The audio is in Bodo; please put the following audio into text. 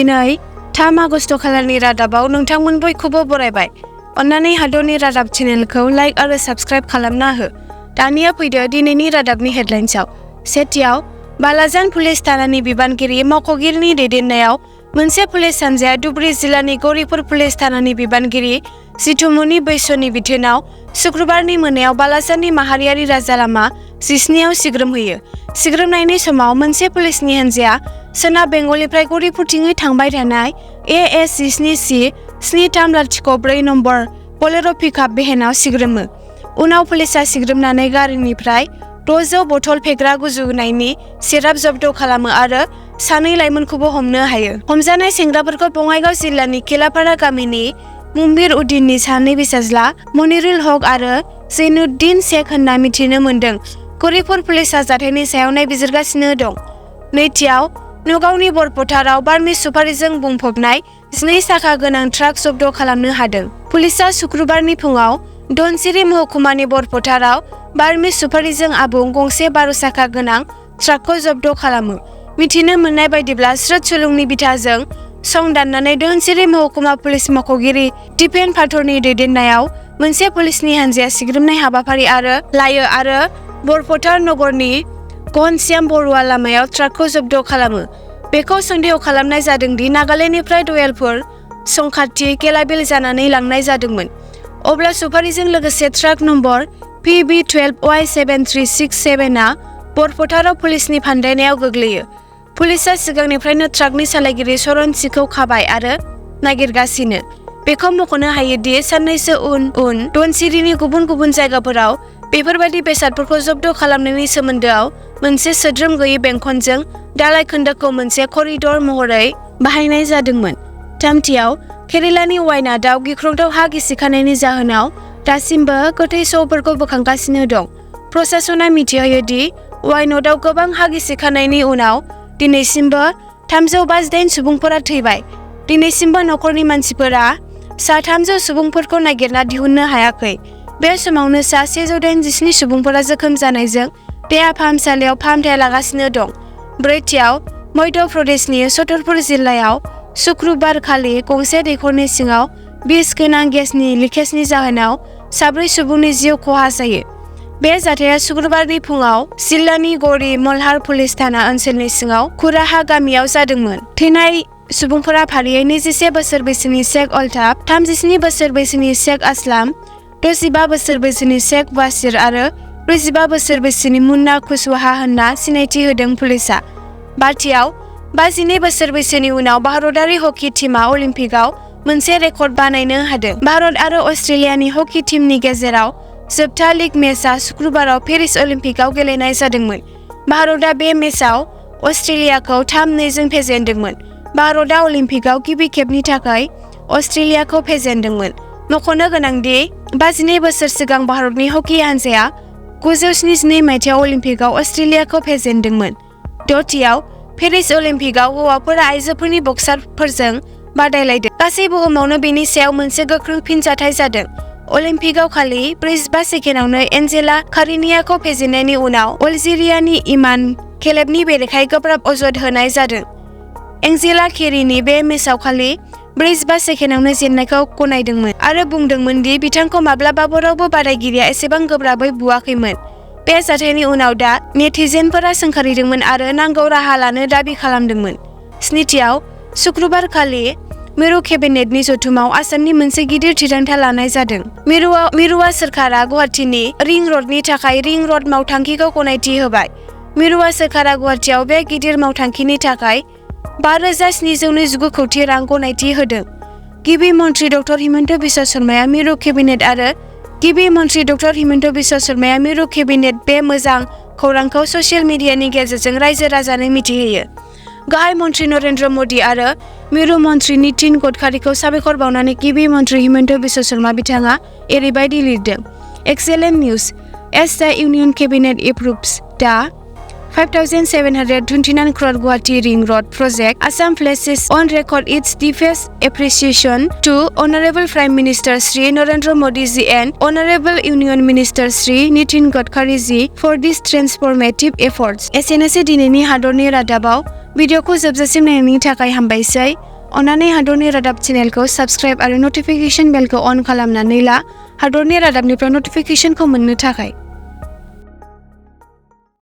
दिनै 3 आगस्ट खालारनि रादाबाव नोंथांमोन बयखौबो बरायबाय। अन्नानै हादरनि रादाब चेनेलखौ लाइक आरो साबस्क्राइब खालामना हो। दानिया फैदो दिनैनि रादाबनि हेडलाइन्सआव। सेथियाव बालाजान पुलिस थानानि बिबानगिरि मावख'गिरिनि दैदेननायाव मोनसे पुलिस हानजाया धुबुरी जिल्लानि गौरीपुर पुलिस थानानि बिबानगिरि जिथुमुनि बैसोनि बिथोनाव शुक्रबारनि मोनायाव बालाजाननि माहारियारि राजा लामा 17 आव सिग्रोमहैयो। सिग्रोमनायनि समाव मोनसे पुलिसनि हानजाया सोनाब बेंगलनिफ्राय गौरीपुरथिङै थांबाय थानाय AS 17C 7304 नम्बर बोलेर' पिकआप भेनआव सिग्रोमो। उनाव पुलिसआ सिग्रोमनानै गारिनिफ्राय 600 बथल फेग्रा गुजुनायनि सिराप जब्द खालामो आरो सानै लाइमोनखौबो हमनो हायो। हमजानाय सेंग्राफोरखौ बङाइगाव जिल्लानि केलापारा गामिनि मुंबिर उद्दिननि सानै फिसाज्ला मनिरुल हक आरो जैनुद्दिन शेख होनना मिथिनो मोन्दों। गौरीपुर पुलिसआ जाथायनि सायाव नायबिजिरगासिनो दं। नैथियाव नगावनि बरफोथाराव बार्मिस सुपारिजों बुंफबनाय 2 साखा गोनां ट्राक जब्द खालामनो हादों। पुलिसआ शुक्रबारनि फुङाव धनसिरि महकुमानि बरफोथाराव बार्मिस सुपारिजों आबुं गंसे 12 साखा गोनां ट्राकखौ जब्द खालामो। मिथिनो मोननाय बायदिब्ला स्रोद सुलुंनि बिथाजों सं दाननानै धनसिरि महकुमा पुलिस मावख'गिरि दिपेन फाथरनि दैदेननायाव मोनसे पुलिसनि हानजाया सिग्रोमनाय हाबाफारि लायो आरो बरफोथार नगरनि घनश्याम बरुवा लामायाव ट्राकखौ जब्द खालामो। बेखौ सन्देह खालामनाय जादों दि नागालेन्डनिफ्राय दयालपुर संखाथि केलाबिल जानानै लांनाय जादोंमोन। अब्ला सुपारिजों लोगोसे ट्राक नम्बर PB12Y7367 आ बरफोथाराव पुलिसनि फान्दायनायाव गोग्लैयो। पुलिसआ सिगांनिफ्रायनो ट्राकनि सालायगिरि सरनसिखौ खाबाय आरो नागिरगासिनो। बेखौ मख'नो हायोदि साननैसो उन धनसिरिनि गुबुन गुबुन जायगाफोराव बेफोरबायदि बेसादफोरखौ जब्द खालामनायनि सोमोन्दोआव मोनसे सोद्रोम गैयै बेंखनजों दालाय खोन्दोखौ मोनसे करिडर महरै बाहायनाय जादोंमोन। थामथियाव केरेलानि वायनाडआव गिख्रंथाव हा गिसिखानायनि जाहोनाव दासिमबो गोथै सहफोरखौ बोखांगासिनो दं। प्रशासना मिथिहोयो दि वायनाडआव गोबां हा गिसिखानायनि उनाव दिनैसिमबो 358 सुबुंफोरा थैबाय। दिनैसिमबो नखरनि मानसिफोरा सा 300 सुबुंफोरखौ नागिरना दिहुननो हायाखै। बे समावनो सा 187 सुबुंफोरा जोखोम जानायजों देहा फाहामसालियाव फाहामथाय लागासिनो दं। ब्रैथियाव मध्य प्रदेशनि छतरपुर जिल्लायाव शुक्रबारखालि गंसे दैखरनि सिङाव बिस गोनां गेसनि लिकेजनि जाहोनाव 4 सुबुंनि जिउ खहा जायो। बे जाथाया शुक्रबारनि फुङाव जिल्लानि गौरी मल्हार पुलिस थाना ओनसोलनि सिङाव खुराहा गामियाव जादोंमोन। थैनाय सुबुंफोरा फारियै 21 बोसोर बैसोनि शेख अल्ताफ, 37 बोसोर बैसोनि शेख असलाम, 65 बोसोर बैसोनि शेख वासिर आरो 45 बोसोर बैसोनि मुन्ना कुशवाहा होनना सिनायथि होदों पुलिसआ। बाथियाव 52 बोसोर बैसोनि उनाव भारतारि हकी टीमआ अलिम्पिकआव मोनसे रेकर्ड बानायनो हादों। भारत आरो अस्ट्रेलियानि हकी टीमनि गेजेराव जोबथा लीग मेचआ शुक्रबाराव पेरिस अलिम्पिकआव गेलेनाय जादोंमोन। भारतआ बे मेचआव अस्ट्रेलियाखौ 3-2 जों फेजेनदोंमोन। भारतआ अलिम्पिकआव गिबि खेबनि थाखाय अस्ट्रेलियाखौ फेजेनदोंमोन। मख'नो गोनांदि 52 बोसोर सिगां भारतनि हकी हानजाया 1972 मायथाइयाव अलिम्पिकआव अस्ट्रेलियाखौ फेजेनदोंमोन। द'थियाव पेरिस अलिम्पिकआव हौवाफोरा आइजोफोरनि बक्सारफोरजों बादायलायदों। गासै बुहुमावनो बेनि सायाव मोनसे गोख्रों फिनजाथाय जादों। अलिम्पिकआव खालि 45 सेकेन्डआवनो एन्जेला कारिनियाखौ फेजेननायनि उनाव अल्जेरियानि इमान केलेबनि बेरेखायै गोब्राब अजद होनाय जादों। एन्जेला केरिनि बे मेचआव खालि 45 सेकेन्डआवनो जेननायखौ गनायदोंमोन आरो बुंदोंमोन दि बिथांखौ माब्लाबाबो रावबो बादायगिरिया एसेबां गोब्राबै बुवाखैमोन। बे जाथायनि उनाव दा नेटिजेनफोरा सोंखारिदोंमन आरो नांगौ राहा लानो दाबि खालामदोंमोन। स्निथियाव शुक्रबारखालि मिरु केबिनेटनि जथुमाव आसामनि मोनसे गिदिर थिरांथा लानाय जादों। मिरुआ सोरखारा गुवाहाटीनि रिं रडनि थाखाय रिं रड मावथांखिखौ गनायथि होबाय। मिरुआ सोरखारा गुवाहाटीआव बे गिदिर मावथांखिनि थाखाय 5,719 कोटी रां गनायथि होदों। गिबि मन्त्रि डक्टर हिमन्त बिश्व शर्माया मिरु केबिनेट आरो गिबि मन्त्रि डक्टर हिमन्त बिश्व शर्माया मिरु केबिनेट बे मोजां खौरांखौ ससियेल मिडियानि गेजेरजों रायजो राजानो मिथिहोयो। गाहाय मन्त्रि नरेन्द्र मोदी आरो मिरु मन्त्रि नितिन गडकारीखौ साबायखर बावनानै गिबि मन्त्रि हिमन्त बिश्व शर्मा बिथाङा एरैबायदि लिरदों। एक्सेलेन्ट निउज एस द इउनियन केबिनेट एप्रुव्स द 5,729 crore Guwahati Ring Road project, Assam places on record its deepest appreciation to Honorable Prime Minister Shri Narendra Modi ji and Honorable Union Minister Shri Nitin Gadkari ji for these transformative efforts. एसेनोसै दिनैनि हादरनि रादाबाव भिडिअखौ जोबजासिम नायनायनि थाखाय हामबायसै। अन्नानै हादरनि रादाब चेनेलखौ साबस्क्राइब आरो नटिफिकेशन बेलखौ अन खालामनानै ला हादरनि रादाबनिफ्राय नटिफिकेशनखौ मोननो थाखाय।